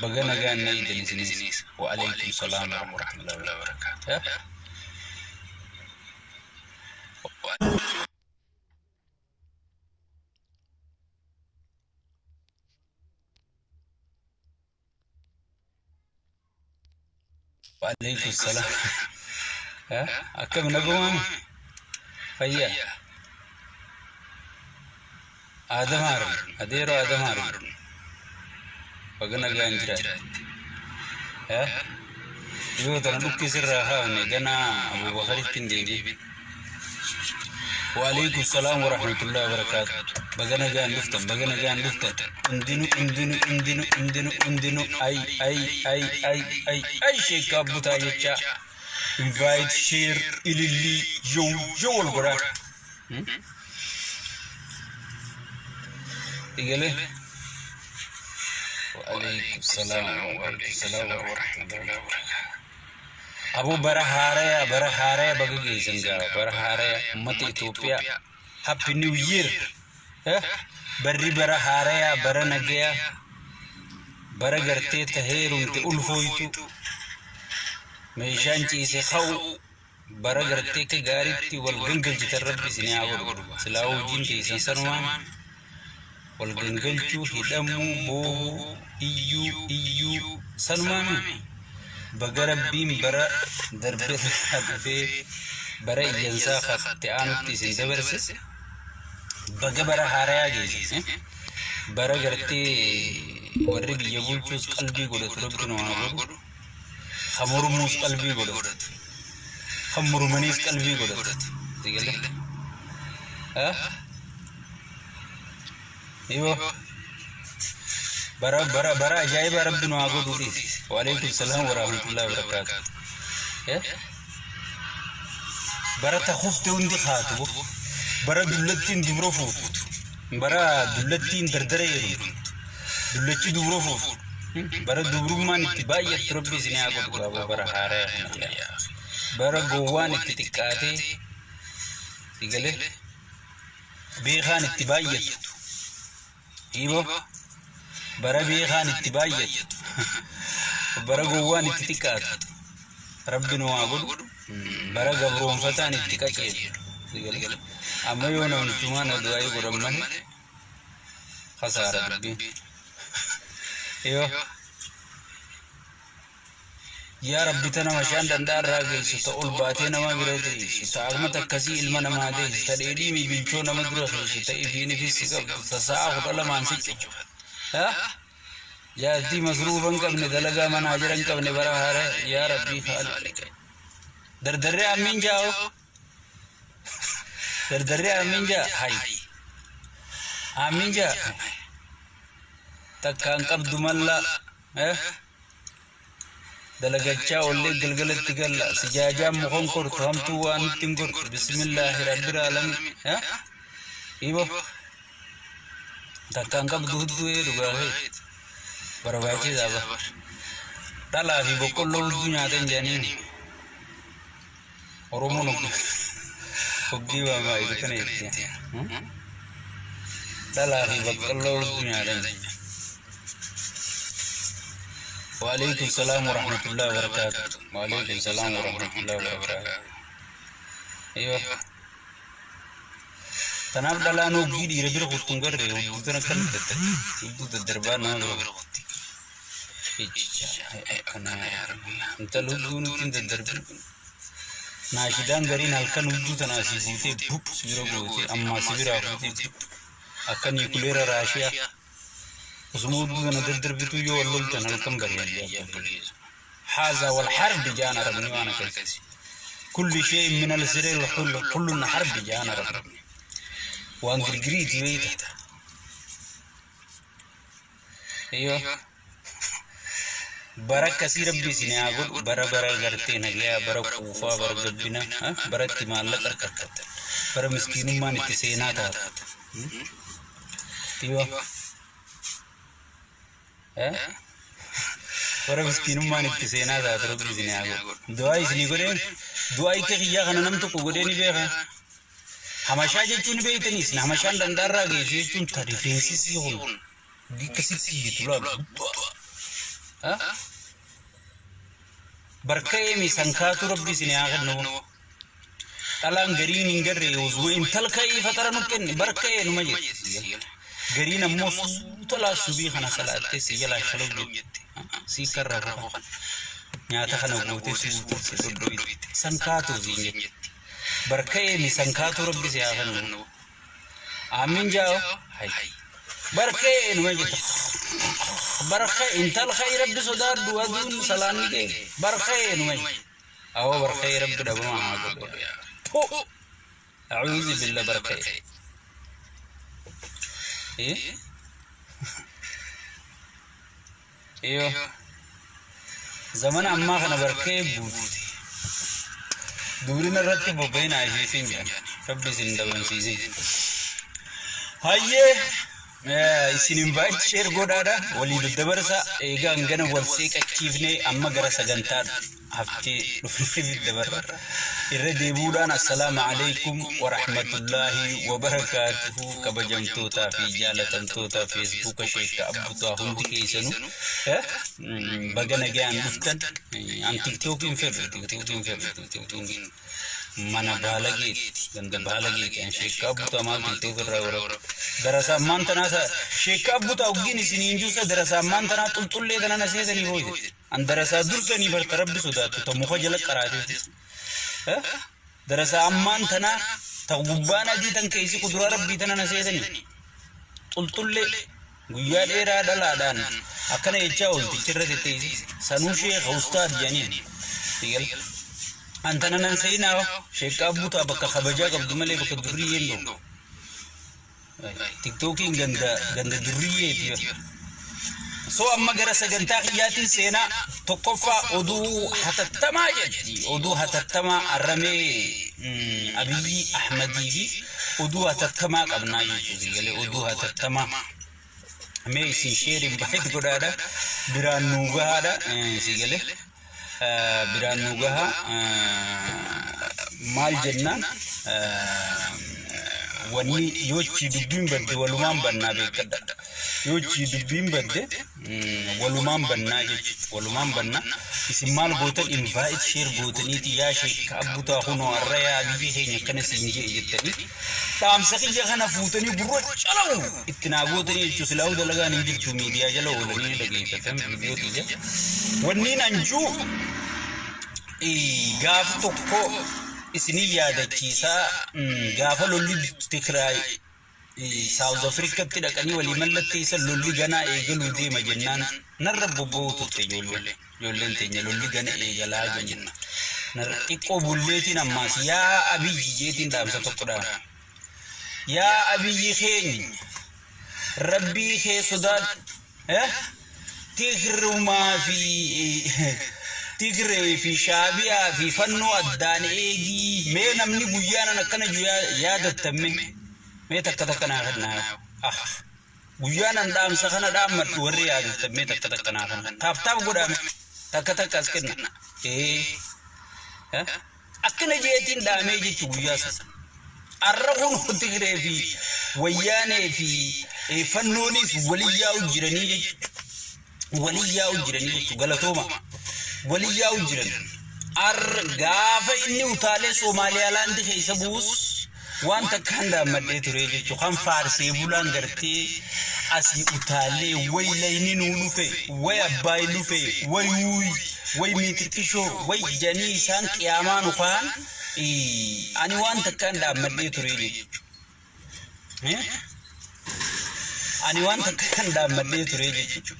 Baga nagaan na eegdan isinis. Wa alaikum salaam wa rahmatullahi wa barakaatuh. Wa alaikum salaam. Akkam nagumaami? Fayyaa. Aadam Haarun. Adeeroo Aadam Haarun. Baga nagaan jiraatte. Yoo tana dhukkee sirraa kaafne ganaa Abubakaritti hin deebiin. Waalaikum salaam wa rahmatullahi wa barakaatu. Baga nagaan dhuftan, baga nagaan dhuftan. Hundinuu, hundinuu, hundinuu, hundinuu, hundinuu, ay, ay, ay, ay, ay, ay, sheekka abbutaa jechaa. Invite, share, ilillii, yoo, yoo wal godhaa. Egalee. Waalaikum salaam, waalaikum salaam wa rahmatullahi wa barakaatu. Aboo bara haaraya, bara haaraya baga geessan gaa, bara haaraya ummata Itoophiyaa. Happy New Year. Barri bara haaraya, bara nagaya, bara gartee taheerumte ulfooytu, meeshaan ciise ka'u, bara gartee akka gaariitti wal gangalchitan rabbi isin haa godhu. Silaa hojiin teessan sanumaan wal gangalchuu, hidhamuu, boohuu, iyyuu, iyyuu sanumaami. Baga rabbiin bara darbe irraa dhufee bara iyyansaa itti aanutti isin dabarse. Baga bara haarayaa geesse. Bara gartee warri biyya bulchuus qalbii godhatu rabbi nu haa godhu. Kan mormuus qalbii godhatu. Kan mormaniis qalbii godhatu. Sigalee? Yoo bara bara bara ajaa'ibaa rabbi nu haa godhu dhiisi. Waalaikum salaam wa rahmatullahi wa barakaatu. Bara ta kufte hundi kaatu. Bara dullattiin dubra fuutu. Bara dullattiin dardara heerumtu. Dullachi dubra fuutu. Bara dubrummaan itti baay'attu rabbi isin haa godhu gaaboo bara haaraa kana yaa. Bara gowwaan itti xiqqaatee sigalee beekaan itti baay'atu. Hiiboo bara beekaan itti baay'atu. Bara gowwaan itti xiqqaatu. Rabbi nu haa godhu. Bara gabroonfataan itti qaceelu. Sigalee amma yoo namtichumaan du'aa godhan malee kasaara dubbiin. Yoo yaa Rabbi ta nama shaan danda'aa irraa geessu, ta ol baatee nama bira teessu, ta akmata akkasii ilma namaa deessu, ta dheedhii mibilchoo nama dura keessu, ta ifiin ifis si qabdu, ta sa'a 12n si cufattu. Jaartii masruufa hin qabne, dalagaa manaa jira hin qabne bara haara yaa Rabbii haali. Dardarree ammiin jaa'o. Dardarree ammiin jaa hay. Ammiin jaa. Takkaan qabdu mallaa. Dalagachaa ollee galgalatti galla. Sijaajaan mukan kortu hamtuu waa nutti hin gortu. Bismillaahi rabbil aalamiin. Ibo. Takkaan qabdu hudduu ee dhugaa keeti. Barbaachisaa bar. Dhalaa fi boqqolloo hudduu nyaatan jedhaniin. Oromoon hoggii waa maayitu kana jetti. Dhalaa fi boqqolloo hudduu nyaatan. Waalaikum salaam wa rahmatullahi wa barakaatuh. Waalaikum salaam wa rahmatullahi wa barakaatuh. Iyo. Kanaaf dhalaan hoggii dhiira bira kuttu hin garree hudduu tana kan daddarbi. Hudduu daddarbaa nama bira kutti. Akkana yaa Rabbi. Intala hudduu nutti hin daddarbin. Naashidaan gariin halkan hudduu tana asii fuutee bup si bira gootee ammaa si biraa fuutee bup akka niikuleera Raashiyaa. Osuma hudduu tana daddarbituu yoo wal loltan halkan bari'an yaa obboleessa. Haazaa wal harbi jaan arabni waan akkasii. Kulli shay'in min al-sireel kullun harbi jaan arabni. Waan girgiriiti beeyta. Iyo. Bara akkasii rabbi isin haa godhu. Bara bara gartee nagayaa, bara quufaa, bara gabbina, bara itti maallaqa argattan, bara miskiinummaan itti seenaa taatu. Iyo. Bara miskiinummaan itti seenaa taatu rabbi isin haa godhu. Du'aa isinii godheen du'aa itti kiyyaa kana nam tokko godhee ni beeka. Hamashaa jechuun ni beektanii isin hamashaan danda'arraa geessu jechuun ta rifeensi sii kun. Akkasitti iyyitu laa gubbaa. Barka'ee sankaatu Rabbi isin haa kennu. Dhalaan gariin hin garre osuma intal ka'ii fatara nu kenne barka'ee numa jetti. Gariin ammoo suuta laa subii kana salaattee si jalaa shaloo jetti. Sii karra kana. Nyaata kana gootee suuta si dhodhoyti. Sankaatu siin jetti. Barka'ee mi sankaatu Rabbi si haa kennu. Aamin jaa'o. Hay. Barka'ee numa jetti. Barka'ee intal ka'ii Rabbi sodaadhu aduun salaanni kee. Barka'ee numa jetti. Awoo barka'ee Rabbi dhabama haa godhu. Po. A'uuzu billah barka'ee. Eh? Iyo. Zamana ammaa kana barka'ee guute. Dubrina irratti bobba'inaa ishiitiin jedhan. Rabbi isin dhabamsiisin. Hayyee isin invite share godhaadha. Walii daddabarsa eegaa hangana wal seeqachiifnee amma gara sagantaa haftee dhufnee dabarra. Irra deebi'uudhaan, assalaamu alaikum warahmatullaahi wabarakaatuhu. Kabajamtootaa fi jaalatamtoota Feesbuuka Sheekka Abbutaa hundi keessanuu baga nagaan dhuftan. An Tiktookiin fedhu, Tiktookiin fedhu, Tiktookiin mana baalageeti, ganda baalageeti. An Sheekka Abbutaa maal Tiktook irraa godha? Darasa ammaan tanaa Sheekka Abbutaa waggiin isiniin juusa darasa ammaan tanaa xulxullee tana na seetanii hooyte. An darasaa dursanii barta Rabbi sodaattu ta muka jala qaraatee. Darasaa ammaan tanaa ta gubbaan adii tan keessi kuduraa Rabbii tana na seetanii. Xulxullee guyyaa dheeraa dhalaadhaan akkana jechaa ooltichirra tetteessi. Sanuu sheeka ustaad jedhaniin. An tana nan seenaa. Sheekka Abbutaa bakka kabajaa qabdu malee bakka durriyyeen dhufu. Tiktookiin ganda ganda durriyyeeti. So amma gara sagantaa kiyyaatiin seenaa. Tokkoffaa, oduu hatattamaa jetti. Oduu hatattamaa arramee Abiyyi Ahmadii fi oduu hatattamaa qabnaa jechuudha. Galee oduu hatattamaa. Mee isin share invite godhaadha. Biraan nuu gahaadha. Si galee. Biraan nuu gaha. Maal jennaan, wanni yoochi dubbiin badde walumaan bannaa beekadha. Yoochi dubbiin badde walumaan bannaa jechuudha. Walumaan bannaa. Isin maal gootan? Invite share gootaniiti yaa Sheekka Abbutaa kunoo har'a yaa biyyi keenya akkana siin jee jettanii dhaamsa kiyya kana fuutanii gurra calawu itti naa gootanii jechuudha. Silaa'uu dalagaan hin jirtu, miidiyaa jala oolanii dhageeffatan viidiyoo tiyya. Wanniin anjuu gaafa tokko isinii yaadachiisaa, gaafa lolli Tigraay Saawuz Afrikatti dhaqanii walii mallatteessan, lolli ganaa eegaluu deema jennaan narra bobba'uu turte ijoolleen. Ijoolleen teenya lolli gana eegalaa jenna. Narra xiqqoo bulleetiin ammaas yaa Abiyyi jeetiin dhaamsa tokko dhaama. Yaa Abiyyi keenya, Rabbii kee sodaadhu. Tigrumaa fi Tigree fi Shaabiyaa fi fannoo addaan eegii. Mee namni guyyaanan akkana yaadattamme mee takka takka naa kennaa. Ah, guyyaanan dhaamsa kana dhaammadhu warri yaadattamme takka takka naa kenna. Tap tap godhame takka takka as kenna. Ee, akkana jeetiin dhaamee jechu guyyaa sana. Arra kun Tigree fi Wayyaanee fi fannoonis walii yaa'u jiranii jechuudha. Walii yaa'u jiranii jechuudha. Galatooma. Walii yaa'u jiran. Arra gaafa inni utaalee Somaaliyaalaandi keessa bu'us waan takkaan daammadhee ture jechuudha. Kan faarsee bulaan gartee asii utaalee way layni nuu dhufe, way Abbaay dhufe, way wuuy, way miixiqqishoo, way jedhanii isaan qiyaamaa nu kaan ani waan takkaan dhaammadhee ture jechuudha. Ani waan takkaan dhaammadhee ture jechuudha.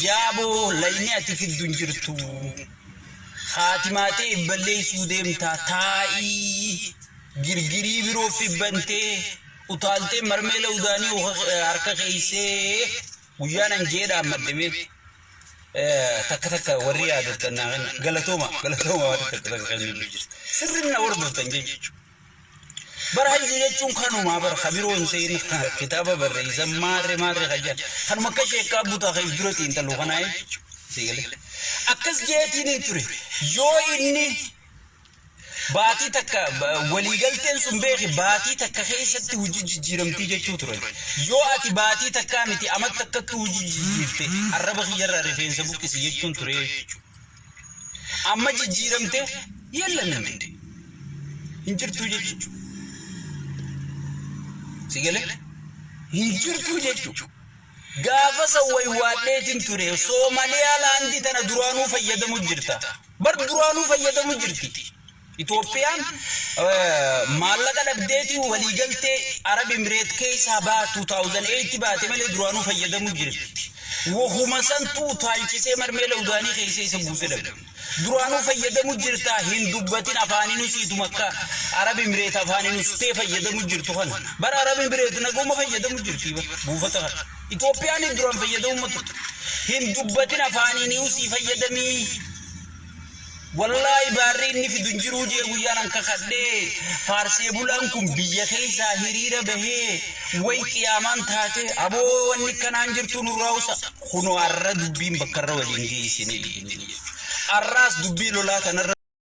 Yaaboo layni ati fiddu hin jirtu. Haatimaatee balleessuu deemtaa, taa'ii girgirii biroo fibbantee utaaltee marmeela udaanii harka keessee guyyaan an jee dhaammadhame. Takka takka warri yaadattan naa kenna. Galatooma, galatooma, warri takka takka kennu jirtu. Sirriin na hordoftan jechuudha. Bara hayyuu jechuun kanumaa bara kabiroo hin seenin kitaaba barreessan maarre maarre kajja kanuma akka Sheekkaa Butaa kan dura xiinxalu kanaa jechuudha. Akkas jeetiin hin ture yoo inni Baatii takka waliigalteen sun beeki, baatii takka keessatti hojii jijjiiramtii jechuu turan. Yoo ati baatii takkaa miti, ama takkatti hojii jijjiirte, arraba kiyyarraa rifeensa buqqisi jechuun ture jechuudha. Amma jijjiiramte yeellamte hin jirtuu jechuudha. Si galee? Hin jirtuu jechuudha. Gaafa san waywaadheetiin ture. Soomaliyaa laandii tana duraanuu fayyadamu jirta. Bar duraanuu fayyadamu jirti. Itoophiyaan maallaqa dhabdeetii waliigaltee Arab Emireet keessaa baatu 2008 baate malee duraanuu fayyadamu jirti. Wahuma santu utaalchisee marmeela udaanii keessa isa buuse dhabe. Duraanuu fayyadamu jirta, hin dubbatin afaaniin siituma akka Arab Emireet afaaniin ustee fayyadamu jirtu kana. Bara Arab Emireet naguma fayyadamu jirti buufata kana. Itoophiyaan duraan fayyadamuma turte. Hin dubbatin, afaaniin usii fayyadamii. Wallaahi baarri inni fidu hin jiruu jee guyyaan an kakadhee faarsee bulaan kun biyya keessaa hiriira bahee way qiyaamaan taate, aboo wanni kanaan jirtu nurraa usa. Kunoo har'a dubbiin bakka irra waliin geessine. Har'aas dubbii lolaa kanarra.